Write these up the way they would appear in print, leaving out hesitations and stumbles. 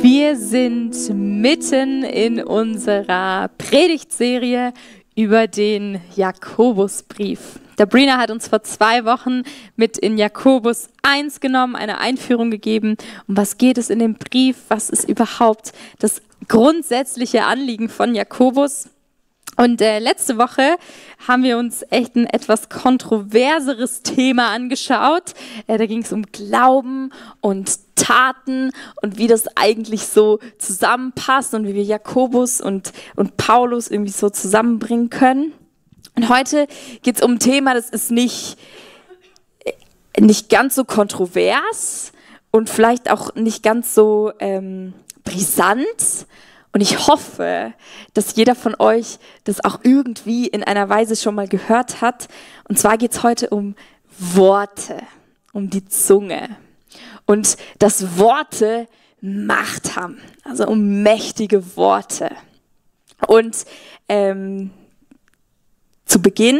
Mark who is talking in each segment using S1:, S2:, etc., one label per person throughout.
S1: Wir sind mitten in unserer Predigtserie über den Jakobusbrief. Der Brina hat uns vor 2 Wochen mit in Jakobus 1 genommen, eine Einführung gegeben. Um was geht es in dem Brief? Was ist überhaupt das grundsätzliche Anliegen von Jakobus? Und letzte Woche haben wir uns echt ein etwas kontroverseres Thema angeschaut. Da ging es um Glauben und Taten und wie das eigentlich so zusammenpasst und wie wir Jakobus und Paulus irgendwie so zusammenbringen können. Und heute geht es um ein Thema, das ist nicht ganz so kontrovers und vielleicht auch nicht ganz so brisant. Und ich hoffe, dass jeder von euch das auch irgendwie in einer Weise schon mal gehört hat. Und zwar geht es heute um Worte, um die Zunge. Und dass Worte Macht haben, also um mächtige Worte. Und zu Beginn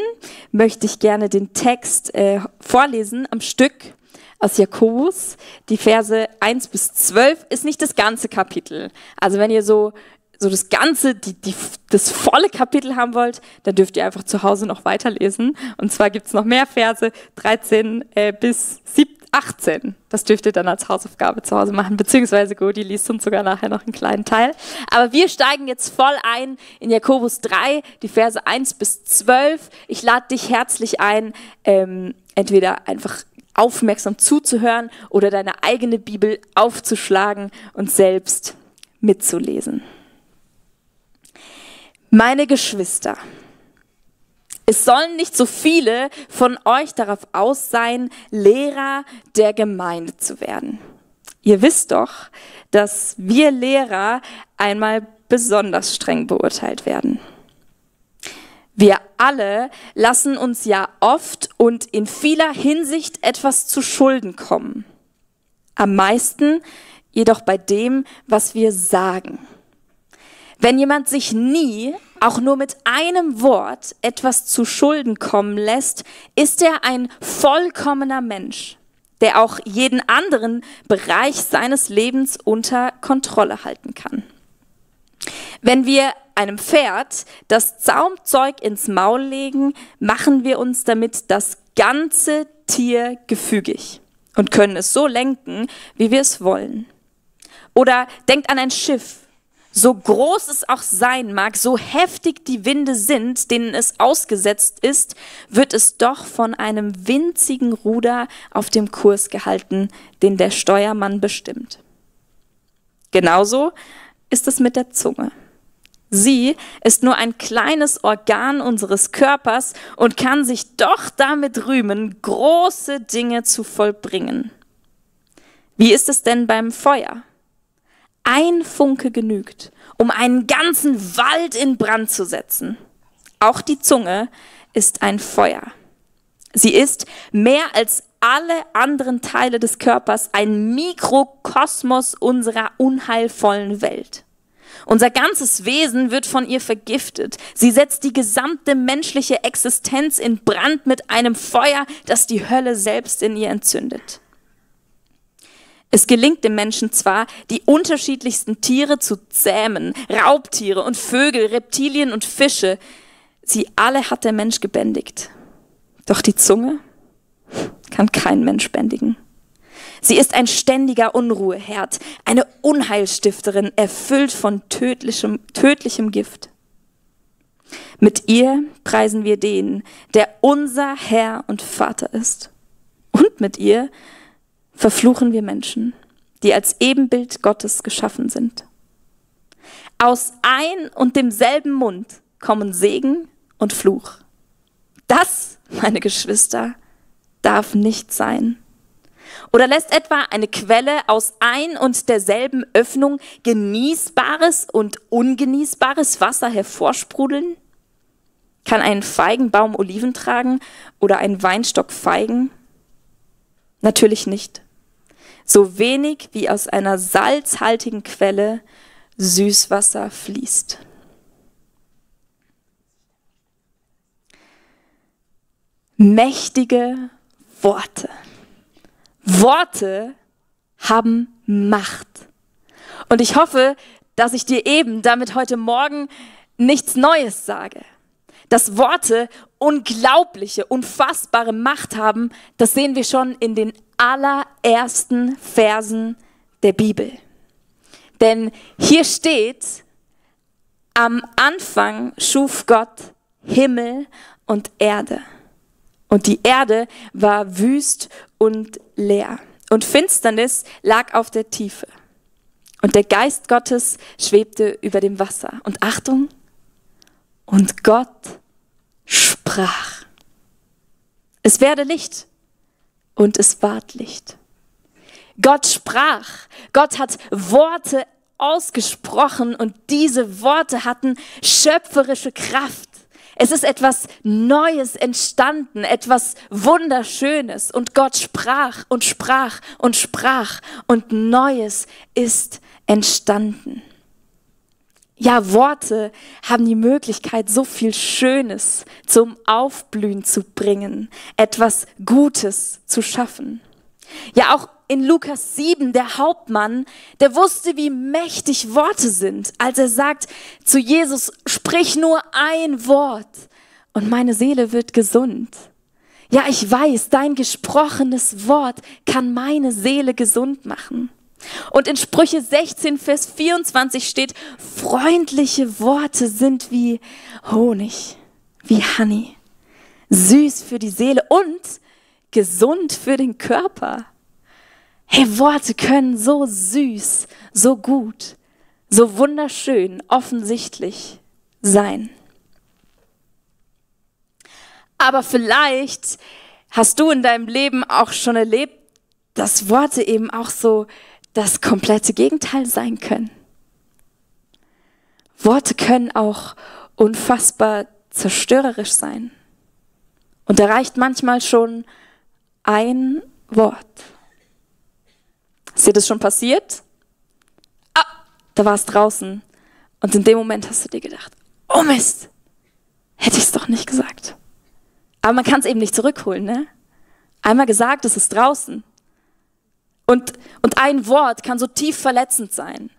S1: möchte ich gerne den Text vorlesen am Stück aus Jakobus. Die Verse 1 bis 12 ist nicht das ganze Kapitel. Also wenn ihr so das ganze, das volle Kapitel haben wollt, dann dürft ihr einfach zu Hause noch weiterlesen. Und zwar gibt es noch mehr Verse, 13 bis 18. Das dürft ihr dann als Hausaufgabe zu Hause machen, beziehungsweise Godi liest uns sogar nachher noch einen kleinen Teil. Aber wir steigen jetzt voll ein in Jakobus 3, die Verse 1 bis 12. Ich lade dich herzlich ein, entweder einfach aufmerksam zuzuhören oder deine eigene Bibel aufzuschlagen und selbst mitzulesen. Meine Geschwister, es sollen nicht so viele von euch darauf aus sein, Lehrer der Gemeinde zu werden. Ihr wisst doch, dass wir Lehrer einmal besonders streng beurteilt werden. Wir alle lassen uns ja oft und in vieler Hinsicht etwas zu Schulden kommen. Am meisten jedoch bei dem, was wir sagen. Wenn jemand sich nie, auch nur mit einem Wort, etwas zu Schulden kommen lässt, ist er ein vollkommener Mensch, der auch jeden anderen Bereich seines Lebens unter Kontrolle halten kann. Wenn wir einem Pferd das Zaumzeug ins Maul legen, machen wir uns damit das ganze Tier gefügig und können es so lenken, wie wir es wollen. Oder denkt an ein Schiff. So groß es auch sein mag, so heftig die Winde sind, denen es ausgesetzt ist, wird es doch von einem winzigen Ruder auf dem Kurs gehalten, den der Steuermann bestimmt. Genauso ist es mit der Zunge. Sie ist nur ein kleines Organ unseres Körpers und kann sich doch damit rühmen, große Dinge zu vollbringen. Wie ist es denn beim Feuer? Ein Funke genügt, um einen ganzen Wald in Brand zu setzen. Auch die Zunge ist ein Feuer. Sie ist mehr als alle anderen Teile des Körpers ein Mikrokosmos unserer unheilvollen Welt. Unser ganzes Wesen wird von ihr vergiftet. Sie setzt die gesamte menschliche Existenz in Brand mit einem Feuer, das die Hölle selbst in ihr entzündet. Es gelingt dem Menschen zwar, die unterschiedlichsten Tiere zu zähmen, Raubtiere und Vögel, Reptilien und Fische. Sie alle hat der Mensch gebändigt. Doch die Zunge kann kein Mensch bändigen. Sie ist ein ständiger Unruheherd, eine Unheilstifterin, erfüllt von tödlichem Gift. Mit ihr preisen wir den, der unser Herr und Vater ist. Und mit ihr verfluchen wir Menschen, die als Ebenbild Gottes geschaffen sind. Aus ein und demselben Mund kommen Segen und Fluch. Das, meine Geschwister, darf nicht sein. Oder lässt etwa eine Quelle aus ein und derselben Öffnung genießbares und ungenießbares Wasser hervorsprudeln? Kann ein Feigenbaum Oliven tragen oder ein Weinstock Feigen? Natürlich nicht. So wenig wie aus einer salzhaltigen Quelle Süßwasser fließt. Mächtige Worte. Worte haben Macht. Und ich hoffe, dass ich dir eben damit heute Morgen nichts Neues sage. Dass Worte unglaubliche, unfassbare Macht haben, das sehen wir schon in den allerersten Versen der Bibel. Denn hier steht, am Anfang schuf Gott Himmel und Erde. Und die Erde war wüst und leer. Und Finsternis lag auf der Tiefe. Und der Geist Gottes schwebte über dem Wasser. Und Achtung, und Gott sprach. Es werde Licht. Und es ward Licht. Gott sprach. Gott hat Worte ausgesprochen und diese Worte hatten schöpferische Kraft. Es ist etwas Neues entstanden, etwas Wunderschönes und Gott sprach und sprach und sprach und Neues ist entstanden. Ja, Worte haben die Möglichkeit, so viel Schönes zum Aufblühen zu bringen, etwas Gutes zu schaffen. Ja, auch in Lukas 7, der Hauptmann, der wusste, wie mächtig Worte sind, als er sagt zu Jesus, sprich nur ein Wort und meine Seele wird gesund. Ja, ich weiß, dein gesprochenes Wort kann meine Seele gesund machen. Und in Sprüche 16, Vers 24 steht, freundliche Worte sind wie Honig, wie Honey, süß für die Seele und gesund für den Körper. Hey, Worte können so süß, so gut, so wunderschön, offensichtlich sein. Aber vielleicht hast du in deinem Leben auch schon erlebt, dass Worte eben auch so das komplette Gegenteil sein können. Worte können auch unfassbar zerstörerisch sein. Und da reicht manchmal schon ein Wort. Ist dir das schon passiert? Ah, da war es draußen. Und in dem Moment hast du dir gedacht, oh Mist, hätte ich es doch nicht gesagt. Aber man kann es eben nicht zurückholen, ne? Einmal gesagt, es ist draußen. Und ein Wort kann so tief verletzend sein.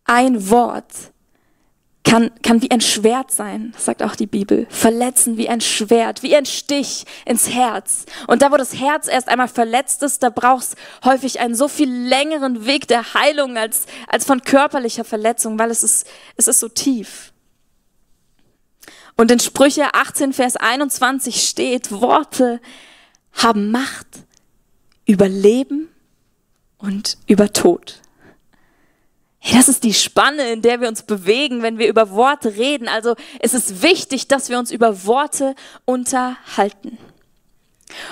S1: Ein Wort kann wie ein Schwert sein, das sagt auch die Bibel. Verletzen wie ein Schwert, wie ein Stich ins Herz. Und da, wo das Herz erst einmal verletzt ist, da braucht es häufig einen so viel längeren Weg der Heilung als von körperlicher Verletzung, weil es ist so tief. Und in Sprüche 18, Vers 21 steht, Worte haben Macht über Leben und über Tod. Hey, das ist die Spanne, in der wir uns bewegen, wenn wir über Worte reden. Also es ist wichtig, dass wir uns über Worte unterhalten.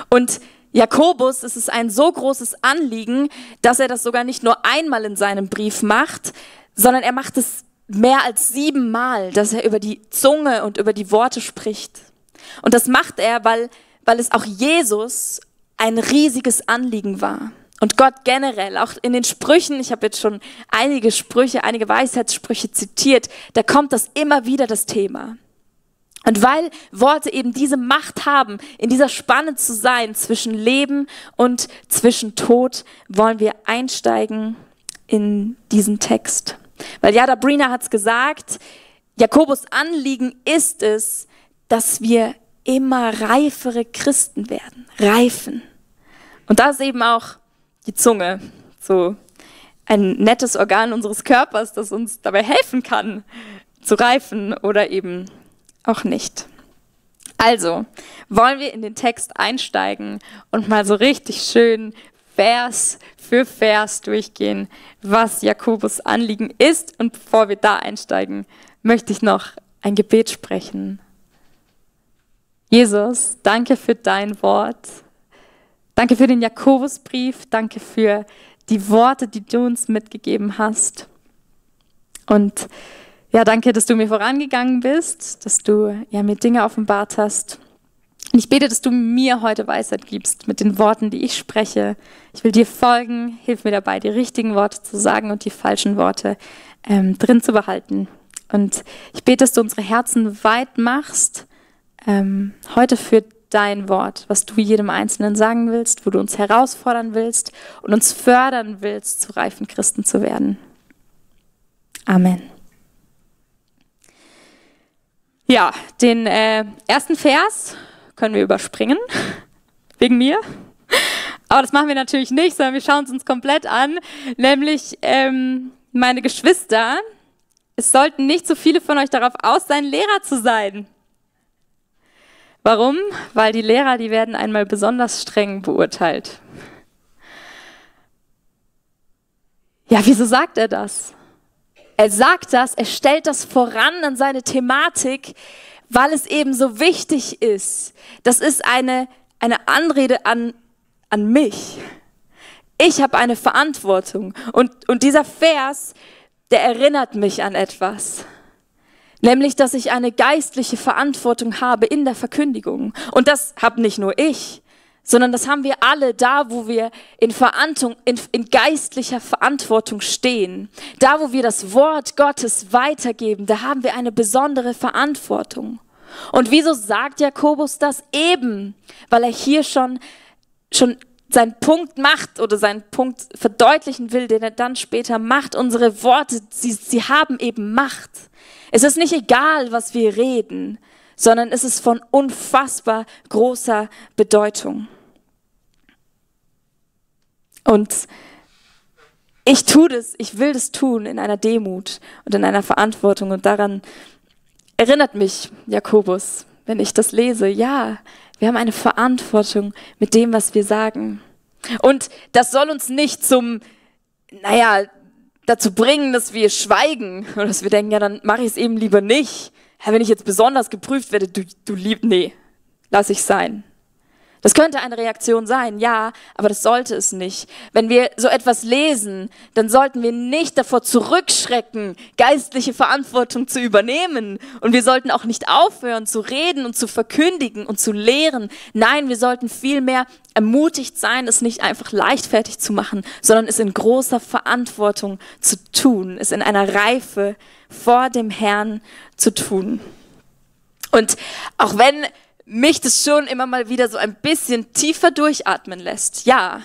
S1: Und Jakobus, es ist ein so großes Anliegen, dass er das sogar nicht nur einmal in seinem Brief macht, sondern er macht es mehr als 7 Mal, dass er über die Zunge und über die Worte spricht. Und das macht er, weil es auch Jesus ein riesiges Anliegen war. Und Gott generell, auch in den Sprüchen, ich habe jetzt schon einige Sprüche, einige Weisheitssprüche zitiert, da kommt das immer wieder das Thema. Und weil Worte eben diese Macht haben, in dieser Spanne zu sein zwischen Leben und zwischen Tod, wollen wir einsteigen in diesen Text. Weil Yada Brina hat es gesagt, Jakobus Anliegen ist es, dass wir immer reifere Christen werden, reifen. Und da ist eben auch die Zunge, so ein nettes Organ unseres Körpers, das uns dabei helfen kann, zu reifen oder eben auch nicht. Also wollen wir in den Text einsteigen und mal so richtig schön Vers für Vers durchgehen, was Jakobus Anliegen ist. Und bevor wir da einsteigen, möchte ich noch ein Gebet sprechen. Jesus, danke für dein Wort. Danke für den Jakobusbrief, danke für die Worte, die du uns mitgegeben hast. Und ja, danke, dass du mir vorangegangen bist, dass du mir Dinge offenbart hast. Und ich bete, dass du mir heute Weisheit gibst mit den Worten, die ich spreche. Ich will dir folgen, hilf mir dabei, die richtigen Worte zu sagen und die falschen Worte drin zu behalten. Und ich bete, dass du unsere Herzen weit machst, heute für dein Wort, was du jedem Einzelnen sagen willst, wo du uns herausfordern willst und uns fördern willst, zu reifen Christen zu werden. Amen. Ja, den ersten Vers können wir überspringen, wegen mir. Aber das machen wir natürlich nicht, sondern wir schauen es uns komplett an. Nämlich, meine Geschwister, es sollten nicht so viele von euch darauf aus sein, Lehrer zu sein. Warum? Weil die Lehrer, die werden einmal besonders streng beurteilt. Ja, wieso sagt er das? Er sagt das, er stellt das voran an seine Thematik, weil es eben so wichtig ist. Das ist eine Anrede an mich. Ich habe eine Verantwortung. Und dieser Vers, der erinnert mich an etwas. Nämlich, dass ich eine geistliche Verantwortung habe in der Verkündigung. Und das habe nicht nur ich, sondern das haben wir alle da, wo wir in geistlicher Verantwortung stehen. Da, wo wir das Wort Gottes weitergeben, da haben wir eine besondere Verantwortung. Und wieso sagt Jakobus das? Eben, weil er hier schon seinen Punkt macht oder seinen Punkt verdeutlichen will, den er dann später macht. Unsere Worte, sie haben eben Macht. Es ist nicht egal, was wir reden, sondern es ist von unfassbar großer Bedeutung. Und ich will das tun in einer Demut und in einer Verantwortung. Und daran erinnert mich Jakobus, wenn ich das lese. Ja, wir haben eine Verantwortung mit dem, was wir sagen. Und das soll uns nicht dazu bringen, dass wir schweigen oder dass wir denken, ja, dann mache ich es eben lieber nicht. Ja, wenn ich jetzt besonders geprüft werde, nee, lass ich sein. Das könnte eine Reaktion sein, ja, aber das sollte es nicht. Wenn wir so etwas lesen, dann sollten wir nicht davor zurückschrecken, geistliche Verantwortung zu übernehmen. Und wir sollten auch nicht aufhören zu reden und zu verkündigen und zu lehren. Nein, wir sollten vielmehr ermutigt sein, es nicht einfach leichtfertig zu machen, sondern es in großer Verantwortung zu tun, es in einer Reife vor dem Herrn zu tun. Und auch wenn mich das schon immer mal wieder so ein bisschen tiefer durchatmen lässt. Ja,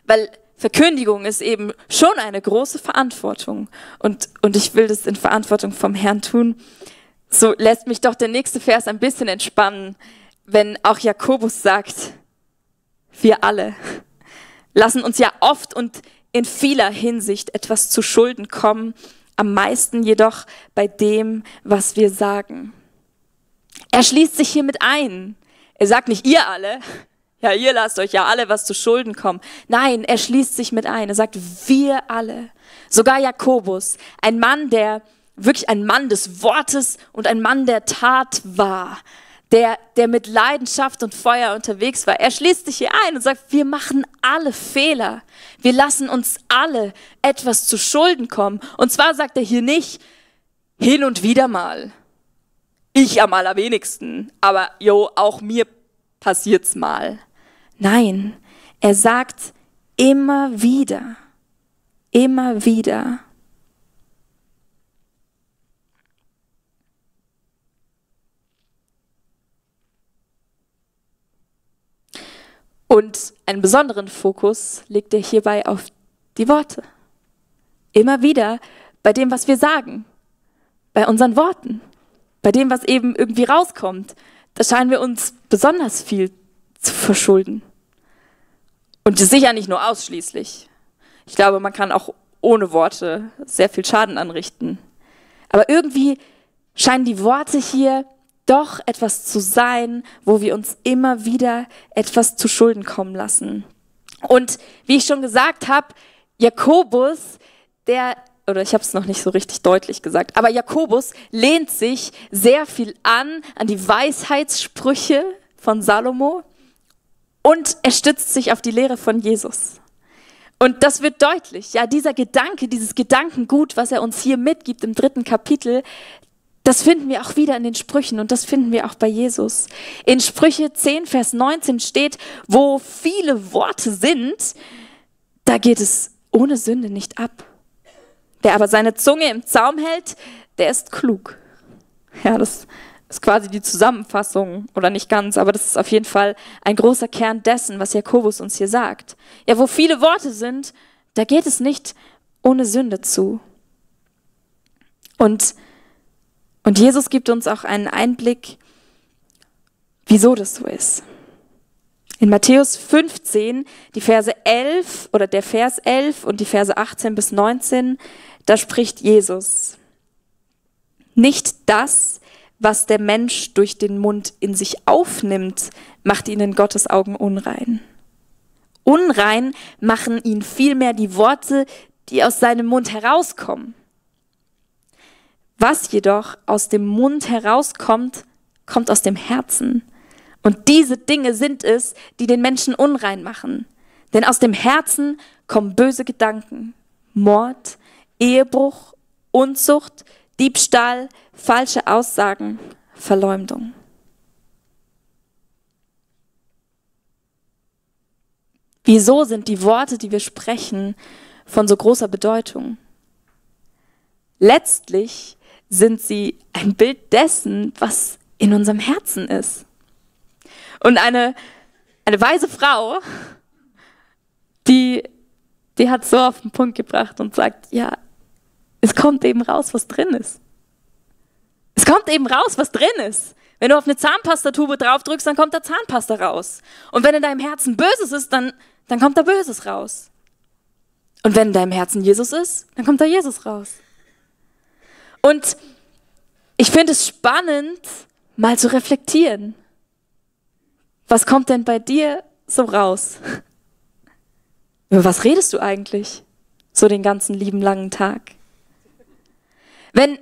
S1: weil Verkündigung ist eben schon eine große Verantwortung und ich will das in Verantwortung vom Herrn tun. So lässt mich doch der nächste Vers ein bisschen entspannen, wenn auch Jakobus sagt, wir alle lassen uns ja oft und in vieler Hinsicht etwas zu Schulden kommen, am meisten jedoch bei dem, was wir sagen. Er schließt sich hiermit ein. Er sagt nicht, ihr alle, ja, ihr lasst euch ja alle was zu Schulden kommen. Nein, er schließt sich mit ein. Er sagt, wir alle. Sogar Jakobus, ein Mann, der wirklich ein Mann des Wortes und ein Mann der Tat war, der mit Leidenschaft und Feuer unterwegs war. Er schließt sich hier ein und sagt, wir machen alle Fehler. Wir lassen uns alle etwas zu Schulden kommen. Und zwar sagt er hier nicht, hin und wieder mal. Ich am allerwenigsten, aber auch mir passiert's mal. Nein, er sagt immer wieder, immer wieder. Und einen besonderen Fokus legt er hierbei auf die Worte. Immer wieder bei dem, was wir sagen, bei unseren Worten. Bei dem, was eben irgendwie rauskommt, da scheinen wir uns besonders viel zu verschulden. Und sicher nicht nur ausschließlich. Ich glaube, man kann auch ohne Worte sehr viel Schaden anrichten. Aber irgendwie scheinen die Worte hier doch etwas zu sein, wo wir uns immer wieder etwas zu Schulden kommen lassen. Und wie ich schon gesagt habe, Jakobus, ich habe es noch nicht so richtig deutlich gesagt, aber Jakobus lehnt sich sehr viel an die Weisheitssprüche von Salomo und er stützt sich auf die Lehre von Jesus. Und das wird deutlich, ja, dieser Gedanke, dieses Gedankengut, was er uns hier mitgibt im 3. Kapitel, das finden wir auch wieder in den Sprüchen und das finden wir auch bei Jesus. In Sprüche 10, Vers 19 steht, wo viele Worte sind, da geht es ohne Sünde nicht ab. Wer aber seine Zunge im Zaum hält, der ist klug. Ja, das ist quasi die Zusammenfassung, oder nicht ganz, aber das ist auf jeden Fall ein großer Kern dessen, was Jakobus uns hier sagt. Ja, wo viele Worte sind, da geht es nicht ohne Sünde zu. Und Jesus gibt uns auch einen Einblick, wieso das so ist. In Matthäus 15, die Verse 11 oder der Vers 11 und die Verse 18 bis 19, da spricht Jesus: Nicht das, was der Mensch durch den Mund in sich aufnimmt, macht ihn in Gottes Augen unrein. Unrein machen ihn vielmehr die Worte, die aus seinem Mund herauskommen. Was jedoch aus dem Mund herauskommt, kommt aus dem Herzen. Und diese Dinge sind es, die den Menschen unrein machen. Denn aus dem Herzen kommen böse Gedanken, Mord, Ehebruch, Unzucht, Diebstahl, falsche Aussagen, Verleumdung. Wieso sind die Worte, die wir sprechen, von so großer Bedeutung? Letztlich sind sie ein Bild dessen, was in unserem Herzen ist. Und eine weise Frau, die hat so auf den Punkt gebracht und sagt, ja, es kommt eben raus, was drin ist. Es kommt eben raus, was drin ist. Wenn du auf eine Zahnpastatube draufdrückst, dann kommt da Zahnpasta raus. Und wenn in deinem Herzen Böses ist, dann kommt da Böses raus. Und wenn in deinem Herzen Jesus ist, dann kommt da Jesus raus. Und ich finde es spannend, mal zu reflektieren. Was kommt denn bei dir so raus? Über was redest du eigentlich so den ganzen lieben langen Tag? Wenn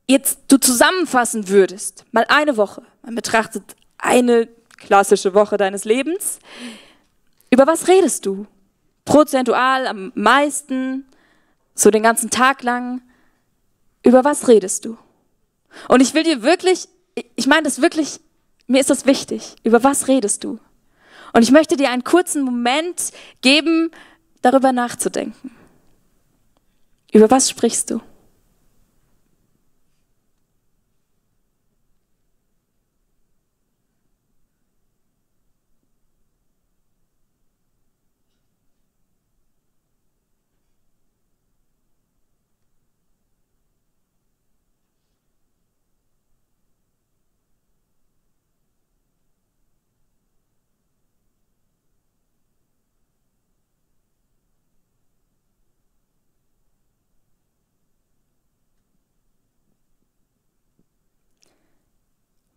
S1: jetzt du zusammenfassen würdest, mal eine Woche, man betrachtet eine klassische Woche deines Lebens, über was redest du? Prozentual am meisten, so den ganzen Tag lang, über was redest du? Und ich will dir wirklich, ich meine das wirklich, mir ist das wichtig, über was redest du? Und ich möchte dir einen kurzen Moment geben, darüber nachzudenken. Über was sprichst du?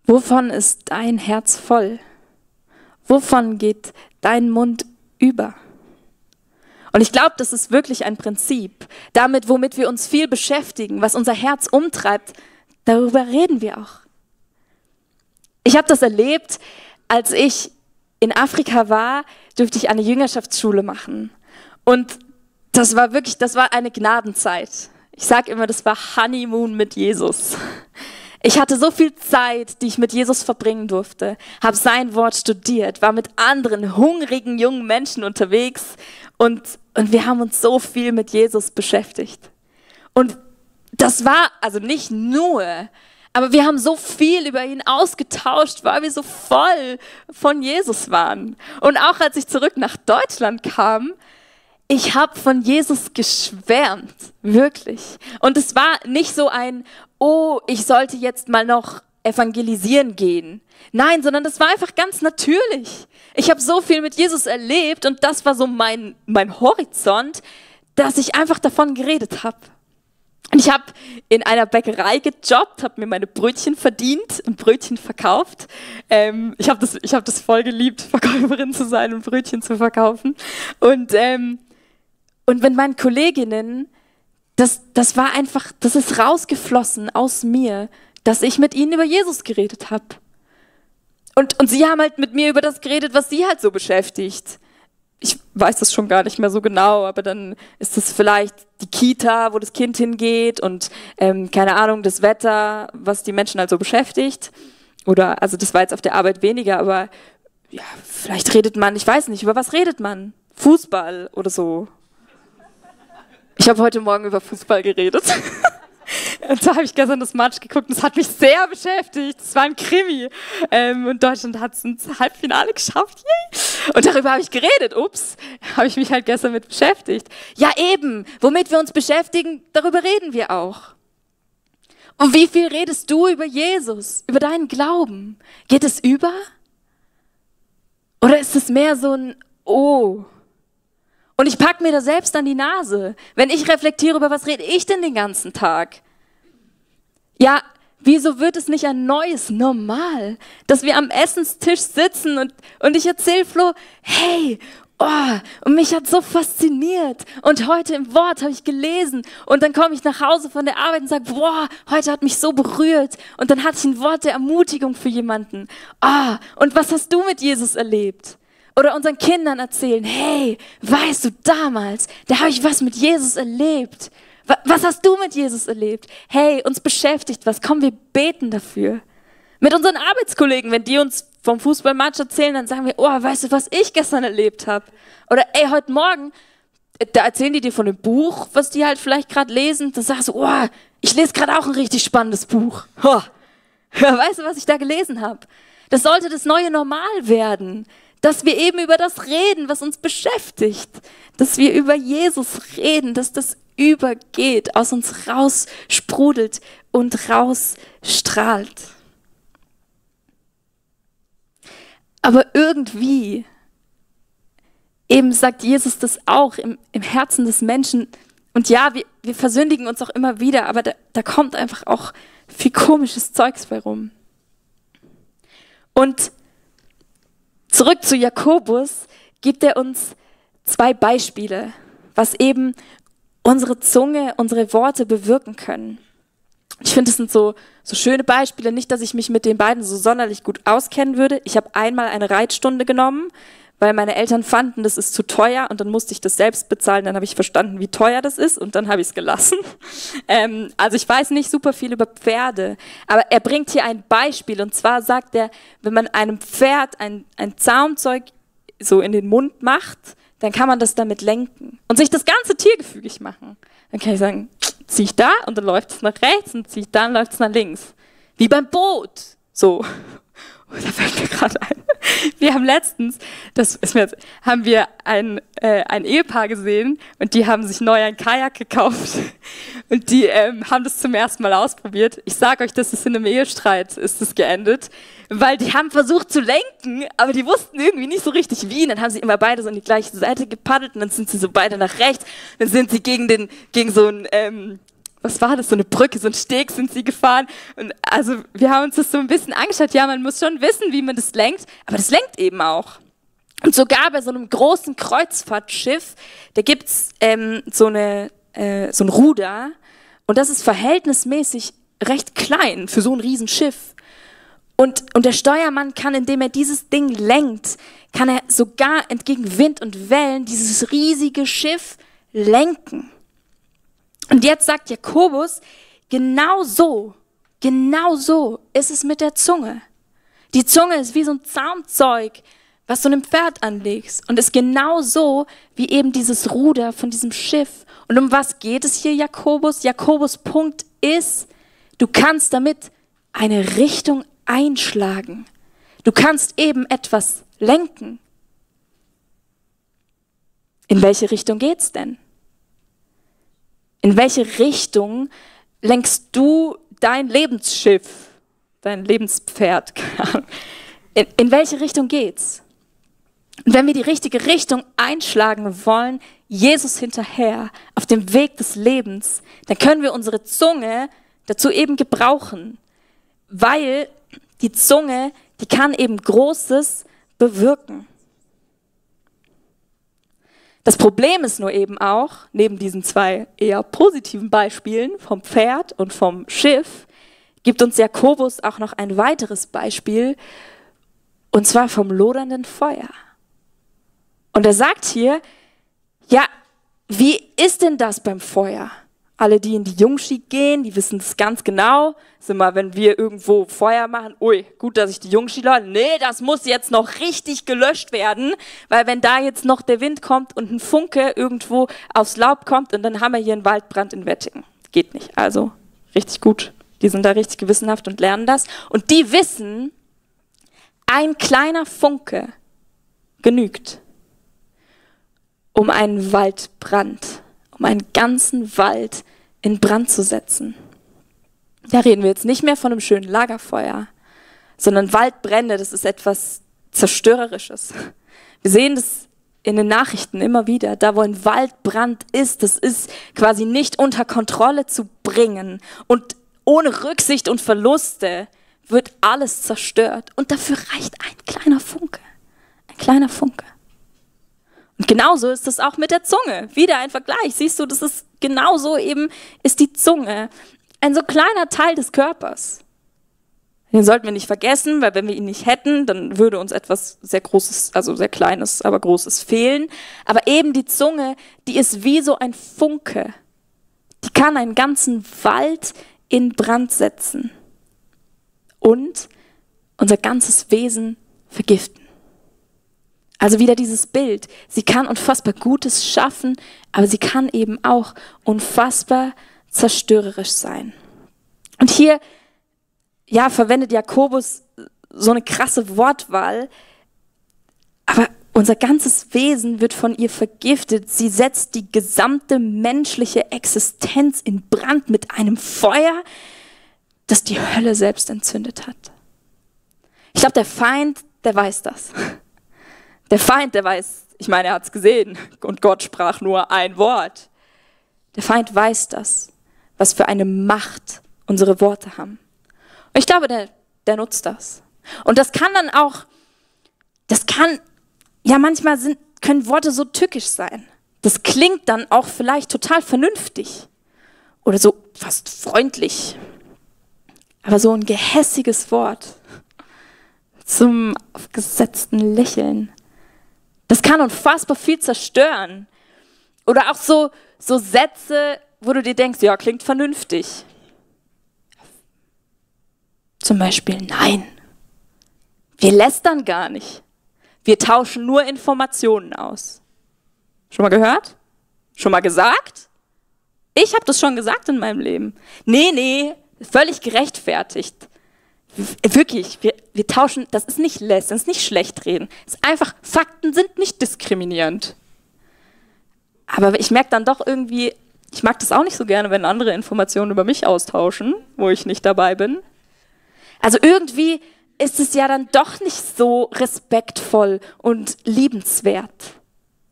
S1: Wovon ist dein Herz voll? Wovon geht dein Mund über? Und ich glaube, das ist wirklich ein Prinzip. Damit, womit wir uns viel beschäftigen, was unser Herz umtreibt, darüber reden wir auch. Ich habe das erlebt, als ich in Afrika war, durfte ich eine Jüngerschaftsschule machen. Und das war eine Gnadenzeit. Ich sage immer, das war Honeymoon mit Jesus. Ich hatte so viel Zeit, die ich mit Jesus verbringen durfte, habe sein Wort studiert, war mit anderen hungrigen jungen Menschen unterwegs und wir haben uns so viel mit Jesus beschäftigt. Und das war also nicht nur, aber wir haben so viel über ihn ausgetauscht, weil wir so voll von Jesus waren. Und auch als ich zurück nach Deutschland kam, ich habe von Jesus geschwärmt, wirklich. Und es war nicht so ein, oh, ich sollte jetzt mal noch evangelisieren gehen. Nein, sondern das war einfach ganz natürlich. Ich habe so viel mit Jesus erlebt und das war so mein Horizont, dass ich einfach davon geredet habe. Und ich habe in einer Bäckerei gejobbt, habe mir meine Brötchen verdient und Brötchen verkauft. Ich habe das voll geliebt, Verkäuferin zu sein und Brötchen zu verkaufen. Und mit meinen Kolleginnen, das ist rausgeflossen aus mir, dass ich mit ihnen über Jesus geredet habe. Und sie haben halt mit mir über das geredet, was sie halt so beschäftigt. Ich weiß das schon gar nicht mehr so genau, aber dann ist es vielleicht die Kita, wo das Kind hingeht und keine Ahnung, das Wetter, was die Menschen halt so beschäftigt. Oder, also das war jetzt auf der Arbeit weniger, aber ja, vielleicht redet man, ich weiß nicht, über was redet man? Fußball oder so. Ich habe heute Morgen über Fußball geredet. Und so habe ich gestern das Match geguckt und es hat mich sehr beschäftigt. Es war ein Krimi. Und Deutschland hat es ins Halbfinale geschafft. Yay. Und darüber habe ich geredet. Ups, habe ich mich halt gestern mit beschäftigt. Ja eben, womit wir uns beschäftigen, darüber reden wir auch. Und wie viel redest du über Jesus, über deinen Glauben? Geht es über? Oder ist es mehr so ein Oh? Und ich packe mir da selbst an die Nase, wenn ich reflektiere, über was rede ich denn den ganzen Tag? Ja, wieso wird es nicht ein neues Normal, dass wir am Essenstisch sitzen und ich erzähle Flo, hey, oh, und mich hat so fasziniert und heute im Wort habe ich gelesen und dann komme ich nach Hause von der Arbeit und sage, boah, heute hat mich so berührt und dann hatte ich ein Wort der Ermutigung für jemanden. Ah, und was hast du mit Jesus erlebt? Oder unseren Kindern erzählen, hey, weißt du, damals, da habe ich was mit Jesus erlebt. Was hast du mit Jesus erlebt? Hey, uns beschäftigt was, komm, wir beten dafür. Mit unseren Arbeitskollegen, wenn die uns vom Fußballmatch erzählen, dann sagen wir, oh, weißt du, was ich gestern erlebt habe? Oder ey, heute Morgen, da erzählen die dir von einem Buch, was die halt vielleicht gerade lesen. Dann sagst du, oh, ich lese gerade auch ein richtig spannendes Buch. Oh. Weißt du, was ich da gelesen habe? Das sollte das neue Normal werden. Dass wir eben über das reden, was uns beschäftigt. Dass wir über Jesus reden, dass das übergeht, aus uns raus sprudelt und rausstrahlt. Aber irgendwie, eben sagt Jesus das auch im Herzen des Menschen. Und ja, wir versündigen uns auch immer wieder, aber da kommt einfach auch viel komisches Zeugs bei rum. Und zurück zu Jakobus gibt er uns 2 Beispiele, was eben unsere Zunge, unsere Worte bewirken können. Ich finde, das sind so schöne Beispiele. Nicht, dass ich mich mit den beiden so sonderlich gut auskennen würde. Ich habe einmal eine Reitstunde genommen, weil meine Eltern fanden, das ist zu teuer und dann musste ich das selbst bezahlen. Dann habe ich verstanden, wie teuer das ist und dann habe ich es gelassen. Also ich weiß nicht super viel über Pferde, aber er bringt hier ein Beispiel und zwar sagt er, wenn man einem Pferd ein Zaumzeug so in den Mund macht, dann kann man das damit lenken und sich das ganze Tier gefügig machen. Dann kann ich sagen, ziehe ich da und dann läuft es nach rechts und ziehe ich da und läuft es nach links. Wie beim Boot. So. Und da fällt mir gerade ein. Wir haben letztens, haben wir ein Ehepaar gesehen und die haben sich neu ein Kajak gekauft und die haben das zum ersten Mal ausprobiert. Ich sage euch, das ist in einem Ehestreit ist das geendet, weil die haben versucht zu lenken, aber die wussten irgendwie nicht so richtig wie. Und dann haben sie immer beide so an die gleiche Seite gepaddelt und dann sind sie so beide nach rechts, dann sind sie gegen so ein was war das, so eine Brücke, so ein Steg sind sie gefahren und also wir haben uns das so ein bisschen angeschaut, ja, man muss schon wissen, wie man das lenkt, aber das lenkt eben auch. Und sogar bei so einem großen Kreuzfahrtschiff, da gibt's so ein Ruder und das ist verhältnismäßig recht klein für so ein Riesenschiff. Und der Steuermann kann, indem er dieses Ding lenkt, kann er sogar entgegen Wind und Wellen dieses riesige Schiff lenken. Und jetzt sagt Jakobus, genau so ist es mit der Zunge. Die Zunge ist wie so ein Zaumzeug, was du einem Pferd anlegst und ist genau so wie eben dieses Ruder von diesem Schiff. Und um was geht es hier, Jakobus? Jakobus Punkt ist, du kannst damit eine Richtung einschlagen. Du kannst eben etwas lenken. In welche Richtung geht's denn? In welche Richtung lenkst du dein Lebensschiff, dein Lebenspferd? In welche Richtung geht's? Und wenn wir die richtige Richtung einschlagen wollen, Jesus hinterher, auf dem Weg des Lebens, dann können wir unsere Zunge dazu eben gebrauchen, weil die Zunge, die kann eben Großes bewirken. Das Problem ist nur eben auch, neben diesen 2 eher positiven Beispielen vom Pferd und vom Schiff, gibt uns Jakobus auch noch ein weiteres Beispiel, und zwar vom lodernden Feuer. Und er sagt hier, ja, wie ist denn das beim Feuer? Alle, die in die Jungski gehen, die wissen das ganz genau. Also mal, wenn wir irgendwo Feuer machen, ui, gut, dass ich die Jungski lade. Nee, das muss jetzt noch richtig gelöscht werden, weil wenn da jetzt noch der Wind kommt und ein Funke irgendwo aufs Laub kommt und dann haben wir hier einen Waldbrand in Wettingen. Geht nicht, also richtig gut. Die sind da richtig gewissenhaft und lernen das. Und die wissen, ein kleiner Funke genügt, um einen Waldbrand, um einen ganzen Wald in Brand zu setzen. Da reden wir jetzt nicht mehr von einem schönen Lagerfeuer, sondern Waldbrände, das ist etwas Zerstörerisches. Wir sehen das in den Nachrichten immer wieder, da wo ein Waldbrand ist, das ist quasi nicht unter Kontrolle zu bringen und ohne Rücksicht und Verluste wird alles zerstört. Und dafür reicht ein kleiner Funke. Ein kleiner Funke. Und genauso ist es auch mit der Zunge. Wieder ein Vergleich. Siehst du, das ist genauso eben, ist die Zunge ein so kleiner Teil des Körpers. Den sollten wir nicht vergessen, weil wenn wir ihn nicht hätten, dann würde uns etwas sehr Großes, also sehr Kleines, aber Großes fehlen. Aber eben die Zunge, die ist wie so ein Funke. Die kann einen ganzen Wald in Brand setzen und unser ganzes Wesen vergiften. Also wieder dieses Bild. Sie kann unfassbar Gutes schaffen, aber sie kann eben auch unfassbar zerstörerisch sein. Und hier verwendet Jakobus so eine krasse Wortwahl, aber unser ganzes Wesen wird von ihr vergiftet. Sie setzt die gesamte menschliche Existenz in Brand mit einem Feuer, das die Hölle selbst entzündet hat. Ich glaube, der Feind, der weiß das. Der Feind, der weiß, ich meine, er hat es gesehen und Gott sprach nur ein Wort. Der Feind weiß das, was für eine Macht unsere Worte haben. Und ich glaube, der nutzt das. Und das kann dann auch, manchmal können Worte so tückisch sein. Das klingt dann auch vielleicht total vernünftig oder so fast freundlich. Aber so ein gehässiges Wort zum aufgesetzten Lächeln, das kann unfassbar viel zerstören. Oder auch so Sätze, wo du dir denkst, ja, klingt vernünftig. Zum Beispiel, nein, wir lästern gar nicht. Wir tauschen nur Informationen aus. Schon mal gehört? Schon mal gesagt? Ich habe das schon gesagt in meinem Leben. Nee, völlig gerechtfertigt. Wirklich, wir tauschen, das ist nicht lästern, das ist nicht schlecht reden. Es ist einfach, Fakten sind nicht diskriminierend. Aber ich merke dann doch irgendwie, ich mag das auch nicht so gerne, wenn andere Informationen über mich austauschen, wo ich nicht dabei bin. Also irgendwie ist es ja dann doch nicht so respektvoll und liebenswert.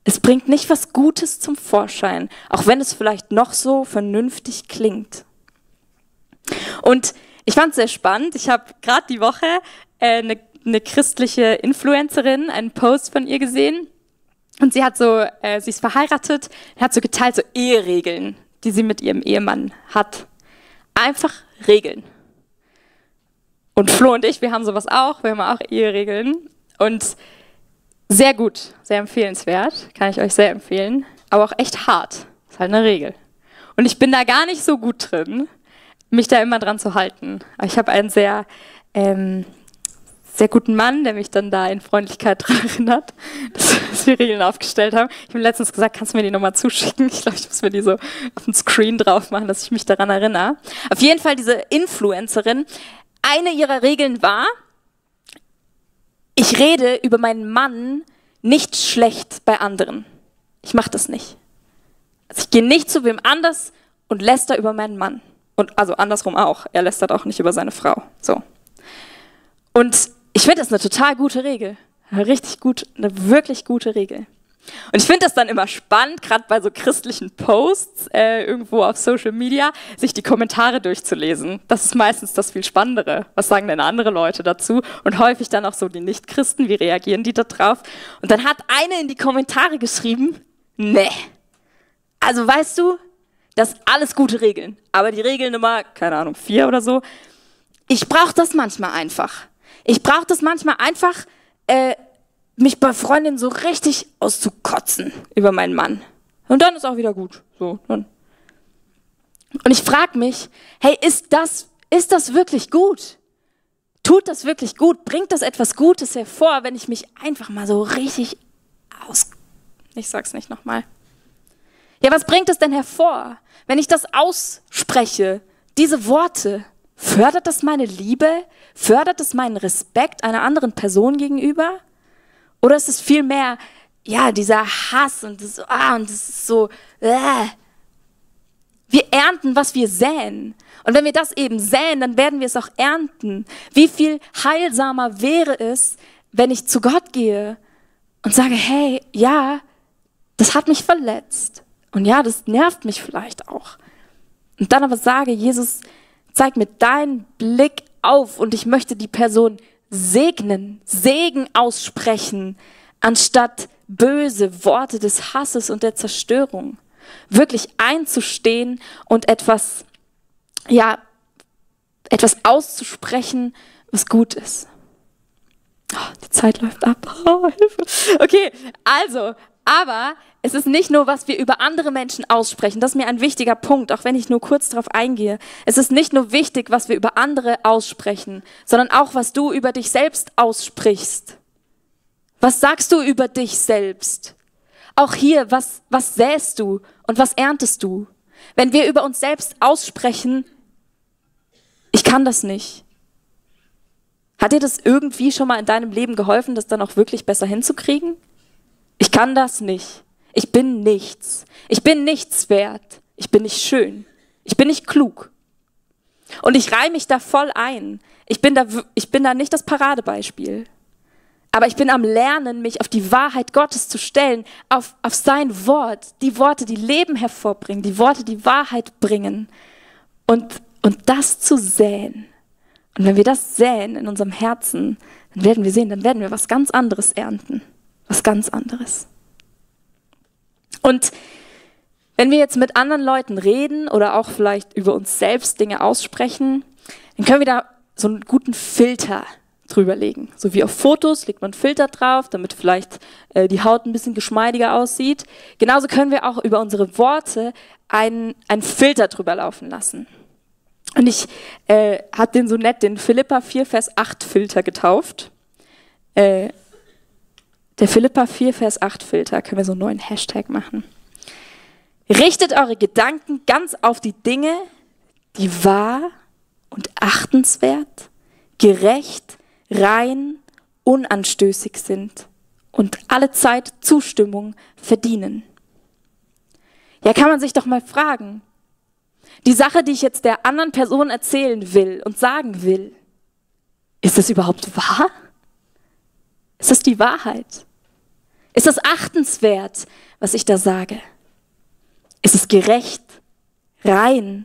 S1: Es bringt nicht was Gutes zum Vorschein, auch wenn es vielleicht noch so vernünftig klingt. Und ich fand es sehr spannend. Ich habe gerade die Woche eine christliche Influencerin, einen Post von ihr gesehen. Und sie ist verheiratet, hat so geteilt, so Eheregeln, die sie mit ihrem Ehemann hat. Einfach Regeln. Und Flo und ich, wir haben sowas auch, wir haben auch Eheregeln. Und sehr gut, sehr empfehlenswert, kann ich euch sehr empfehlen. Aber auch echt hart, ist halt eine Regel. Und ich bin da gar nicht so gut drin, mich da immer dran zu halten. Aber ich habe einen sehr guten Mann, der mich dann da in Freundlichkeit daran erinnert, dass wir Regeln aufgestellt haben. Ich habe letztens gesagt, kannst du mir die nochmal zuschicken? Ich glaube, ich muss mir die so auf den Screen drauf machen, dass ich mich daran erinnere. Auf jeden Fall diese Influencerin, eine ihrer Regeln war, ich rede über meinen Mann nicht schlecht bei anderen. Ich mache das nicht. Also ich gehe nicht zu wem anders und läster über meinen Mann. Und also andersrum auch. Er lästert auch nicht über seine Frau. So. Und ich finde das eine total gute Regel. Richtig gut, eine wirklich gute Regel. Und ich finde das dann immer spannend, gerade bei so christlichen Posts irgendwo auf Social Media, sich die Kommentare durchzulesen. Das ist meistens das viel Spannendere. Was sagen denn andere Leute dazu? Und häufig dann auch so die Nichtchristen, wie reagieren die da drauf? Und dann hat eine in die Kommentare geschrieben, nee, also weißt du, das sind alles gute Regeln. Aber die Regel Nummer, keine Ahnung, 4 oder so, ich brauche das manchmal einfach. Ich brauche das manchmal einfach, mich bei Freundinnen so richtig auszukotzen über meinen Mann. Und dann ist auch wieder gut. So, dann. Und ich frage mich, hey, ist das wirklich gut? Tut das wirklich gut? Bringt das etwas Gutes hervor, wenn ich mich einfach mal so richtig Ich sag's nicht nochmal. Ja, was bringt es denn hervor, wenn ich das ausspreche, diese Worte, fördert das meine Liebe? Fördert es meinen Respekt einer anderen Person gegenüber? Oder ist es vielmehr, ja, dieser Hass und das, und das ist so, Wir ernten, was wir säen. Und wenn wir das eben säen, dann werden wir es auch ernten. Wie viel heilsamer wäre es, wenn ich zu Gott gehe und sage, hey, ja, das hat mich verletzt. Und ja, das nervt mich vielleicht auch. Und dann aber sage, Jesus, zeig mir deinen Blick auf und ich möchte die Person segnen, Segen aussprechen, anstatt böse Worte des Hasses und der Zerstörung. Wirklich einzustehen und etwas auszusprechen, was gut ist. Oh, die Zeit läuft ab. Oh, Hilfe. Okay, also, aber es ist nicht nur, was wir über andere Menschen aussprechen. Das ist mir ein wichtiger Punkt, auch wenn ich nur kurz darauf eingehe. Es ist nicht nur wichtig, was wir über andere aussprechen, sondern auch, was du über dich selbst aussprichst. Was sagst du über dich selbst? Auch hier, was säst du und was erntest du? Wenn wir über uns selbst aussprechen, ich kann das nicht. Hat dir das irgendwie schon mal in deinem Leben geholfen, das dann auch wirklich besser hinzukriegen? Ich kann das nicht. Ich bin nichts. Ich bin nichts wert. Ich bin nicht schön. Ich bin nicht klug. Und ich reihe mich da voll ein. Ich bin da nicht das Paradebeispiel. Aber ich bin am Lernen, mich auf die Wahrheit Gottes zu stellen, auf sein Wort, die Worte, die Leben hervorbringen, die Worte, die Wahrheit bringen und das zu säen. Und wenn wir das säen in unserem Herzen, dann werden wir was ganz anderes ernten. Was ganz anderes. Und wenn wir jetzt mit anderen Leuten reden oder auch vielleicht über uns selbst Dinge aussprechen, dann können wir da so einen guten Filter drüber legen. So wie auf Fotos legt man einen Filter drauf, damit vielleicht die Haut ein bisschen geschmeidiger aussieht. Genauso können wir auch über unsere Worte einen Filter drüber laufen lassen. Und ich habe den so nett den Philipper 4, Vers 8 Filter getauft. Der Philipper 4, Vers 8 Filter, können wir so einen neuen Hashtag machen. Richtet eure Gedanken ganz auf die Dinge, die wahr und achtenswert, gerecht, rein, unanstößig sind und allezeit Zustimmung verdienen. Ja, kann man sich doch mal fragen, die Sache, die ich jetzt der anderen Person erzählen will und sagen will, ist das überhaupt wahr? Ist das die Wahrheit? Ist das achtenswert, was ich da sage? Ist es gerecht, rein,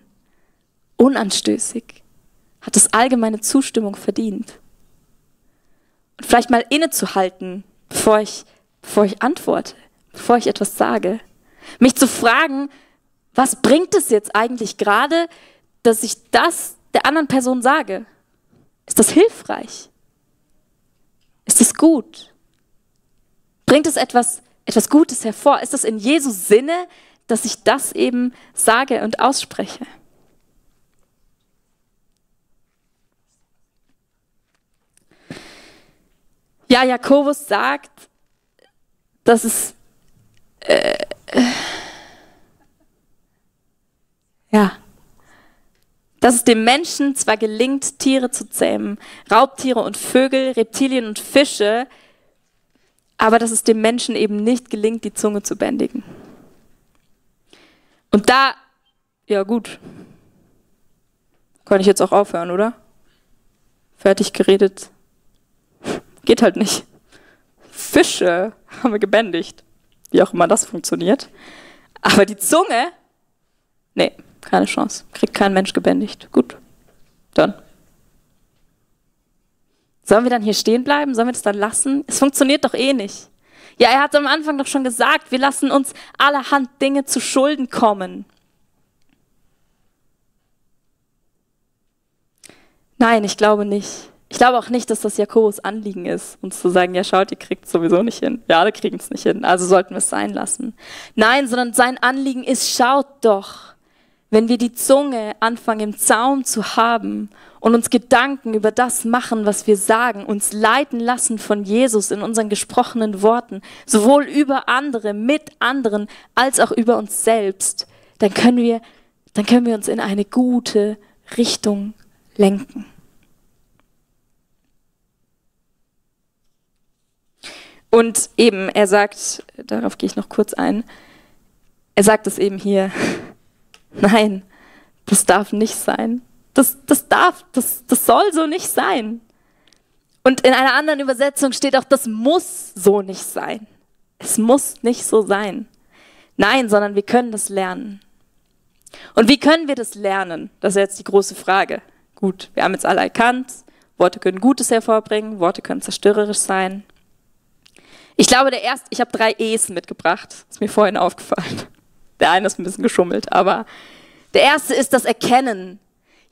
S1: unanstößig? Hat es allgemeine Zustimmung verdient? Und vielleicht mal innezuhalten, bevor ich antworte, bevor ich etwas sage. Mich zu fragen, was bringt es jetzt eigentlich gerade, dass ich das der anderen Person sage? Ist das hilfreich? Ist es gut? Bringt es etwas Gutes hervor? Ist das in Jesu Sinne, dass ich das eben sage und ausspreche? Ja, Jakobus sagt, dass es dass es dem Menschen zwar gelingt, Tiere zu zähmen, Raubtiere und Vögel, Reptilien und Fische, aber dass es dem Menschen eben nicht gelingt, die Zunge zu bändigen. Und da, ja gut, kann ich jetzt auch aufhören, oder? Fertig geredet. Geht halt nicht. Fische haben wir gebändigt, wie auch immer das funktioniert. Aber die Zunge, nee, keine Chance. Kriegt kein Mensch gebändigt. Gut, dann. Sollen wir dann hier stehen bleiben? Sollen wir das dann lassen? Es funktioniert doch eh nicht. Ja, er hat am Anfang doch schon gesagt, wir lassen uns allerhand Dinge zu Schulden kommen. Nein, ich glaube nicht. Ich glaube auch nicht, dass das Jakobus Anliegen ist, uns zu sagen, ja schaut, ihr kriegt es sowieso nicht hin. Wir alle kriegen es nicht hin, also sollten wir es sein lassen. Nein, sondern sein Anliegen ist, schaut doch, wenn wir die Zunge anfangen im Zaum zu haben und uns Gedanken über das machen, was wir sagen, uns leiten lassen von Jesus in unseren gesprochenen Worten, sowohl über andere, mit anderen, als auch über uns selbst, dann können wir uns in eine gute, Richtung lenken. Und eben, er sagt, darauf gehe ich noch kurz ein, er sagt es eben hier, nein, das darf nicht sein. Das soll so nicht sein. Und in einer anderen Übersetzung steht auch, das muss so nicht sein. Es muss nicht so sein. Nein, sondern wir können das lernen. Und wie können wir das lernen? Das ist jetzt die große Frage. Gut, wir haben jetzt alle erkannt, Worte können Gutes hervorbringen, Worte können zerstörerisch sein. Ich glaube, ich habe 3 E's mitgebracht. Ist mir vorhin aufgefallen. Der eine ist ein bisschen geschummelt, aber der erste ist das Erkennen.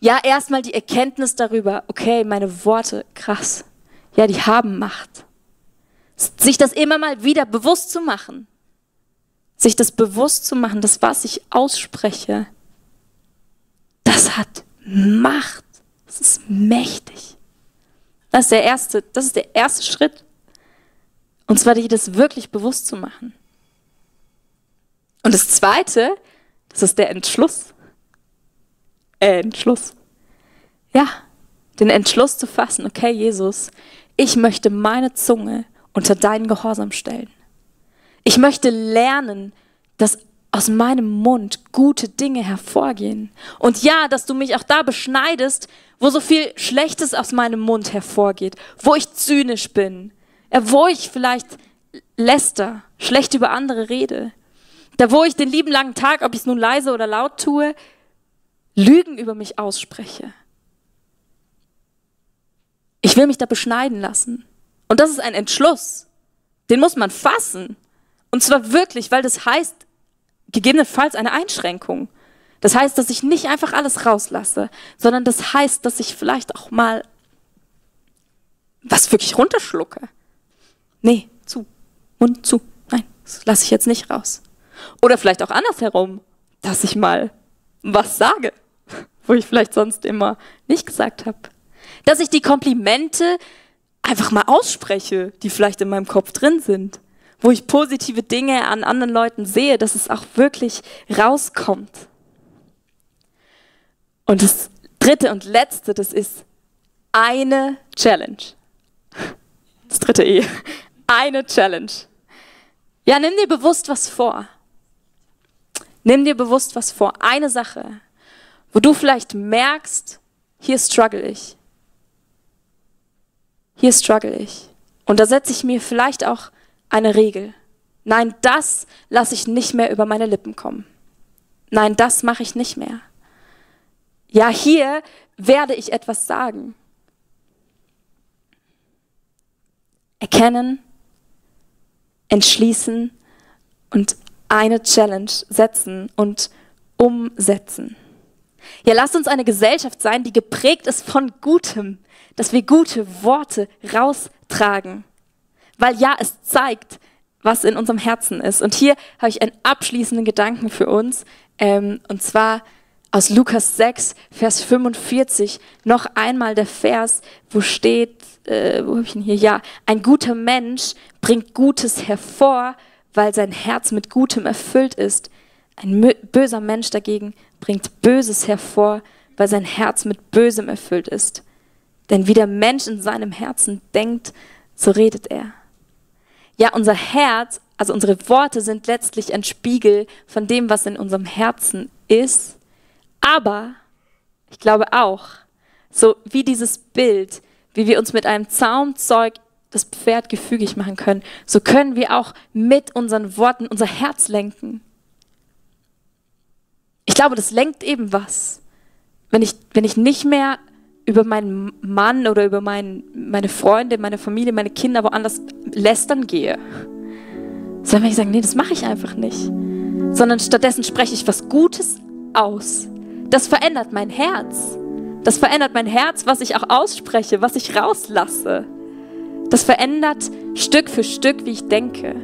S1: Ja, erstmal die Erkenntnis darüber, okay, meine Worte, krass. Ja, die haben Macht. Sich das immer mal wieder bewusst zu machen. Sich das bewusst zu machen, das, was ich ausspreche, das hat Macht. Das ist mächtig. Das ist der erste Schritt. Und zwar, dir das wirklich bewusst zu machen. Und das zweite, das ist der Entschluss. Ja, den Entschluss zu fassen, okay, Jesus, ich möchte meine Zunge unter deinen Gehorsam stellen. Ich möchte lernen, dass aus meinem Mund gute Dinge hervorgehen. Und ja, dass du mich auch da beschneidest, wo so viel Schlechtes aus meinem Mund hervorgeht, wo ich zynisch bin, wo ich vielleicht läster, schlecht über andere rede, da wo ich den lieben langen Tag, ob ich es nun leise oder laut tue, Lügen über mich ausspreche. Ich will mich da beschneiden lassen. Und das ist ein Entschluss. Den muss man fassen. Und zwar wirklich, weil das heißt, gegebenenfalls eine Einschränkung. Das heißt, dass ich nicht einfach alles rauslasse, sondern das heißt, dass ich vielleicht auch mal was wirklich runterschlucke. Nee, Mund zu. Nein, das lasse ich jetzt nicht raus. Oder vielleicht auch andersherum, dass ich mal was sage, wo ich vielleicht sonst immer nicht gesagt habe. Dass ich die Komplimente einfach mal ausspreche, die vielleicht in meinem Kopf drin sind. Wo ich positive Dinge an anderen Leuten sehe, dass es auch wirklich rauskommt. Und das dritte und letzte, das ist eine Challenge. Das dritte E. Eine Challenge. Ja, nimm dir bewusst was vor. Nimm dir bewusst was vor. Eine Sache, wo du vielleicht merkst, hier struggle ich. Hier struggle ich. Und da setze ich mir vielleicht auch eine Regel. Nein, das lasse ich nicht mehr über meine Lippen kommen. Nein, das mache ich nicht mehr. Ja, hier werde ich etwas sagen. Erkennen, entschließen und eine Challenge setzen und umsetzen. Ja, lasst uns eine Gesellschaft sein, die geprägt ist von Gutem, dass wir gute Worte raustragen. Weil ja, es zeigt, was in unserem Herzen ist. Und hier habe ich einen abschließenden Gedanken für uns, und zwar aus Lukas 6, Vers 45, noch einmal der Vers, wo steht, wo habe ich ihn hier? Ja, ein guter Mensch bringt Gutes hervor, weil sein Herz mit Gutem erfüllt ist. Ein böser Mensch dagegen bringt Böses hervor, weil sein Herz mit Bösem erfüllt ist. Denn wie der Mensch in seinem Herzen denkt, so redet er. Ja, unser Herz, also unsere Worte sind letztlich ein Spiegel von dem, was in unserem Herzen ist. Aber ich glaube auch, so wie dieses Bild, wie wir uns mit einem Zaumzeug das Pferd gefügig machen können, so können wir auch mit unseren Worten unser Herz lenken. Ich glaube, das lenkt eben was. Wenn ich nicht mehr über meinen Mann oder über meine Freunde, meine Familie, meine Kinder woanders lästern gehe, sondern wenn ich sage, nee, das mache ich einfach nicht, sondern stattdessen spreche ich was Gutes aus. Das verändert mein Herz. Das verändert mein Herz, was ich auch ausspreche, was ich rauslasse. Das verändert Stück für Stück, wie ich denke.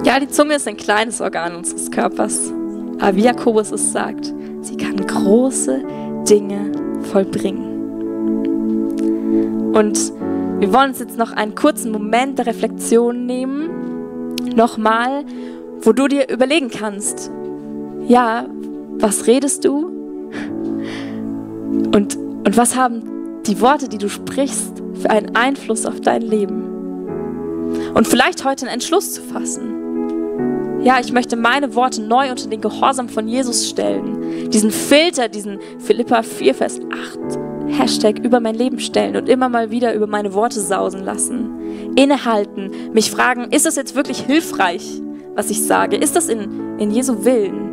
S1: Ja, die Zunge ist ein kleines Organ unseres Körpers. Aber wie Jakobus es sagt, sie kann große Dinge vollbringen. Und wir wollen uns jetzt noch einen kurzen Moment der Reflexion nehmen. Nochmal, wo du dir überlegen kannst, ja, Was redest du? Und was haben die Worte, die du sprichst, für einen Einfluss auf dein Leben? Und vielleicht heute einen Entschluss zu fassen. Ja, ich möchte meine Worte neu unter den Gehorsam von Jesus stellen. Diesen Filter, diesen Philipper 4, Vers 8 Hashtag über mein Leben stellen und immer mal wieder über meine Worte sausen lassen. Innehalten, mich fragen, ist das jetzt wirklich hilfreich, was ich sage? Ist das in Jesu Willen?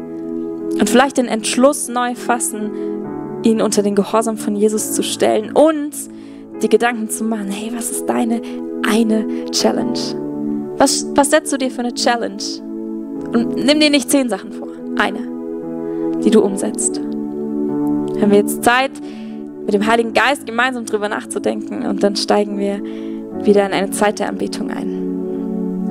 S1: Und vielleicht den Entschluss neu fassen, ihn unter den Gehorsam von Jesus zu stellen und die Gedanken zu machen, hey, was ist deine eine Challenge? Was setzt du dir für eine Challenge? Und nimm dir nicht 10 Sachen vor, eine, die du umsetzt. Haben wir jetzt Zeit, mit dem Heiligen Geist gemeinsam drüber nachzudenken und dann steigen wir wieder in eine Zeit der Anbetung ein.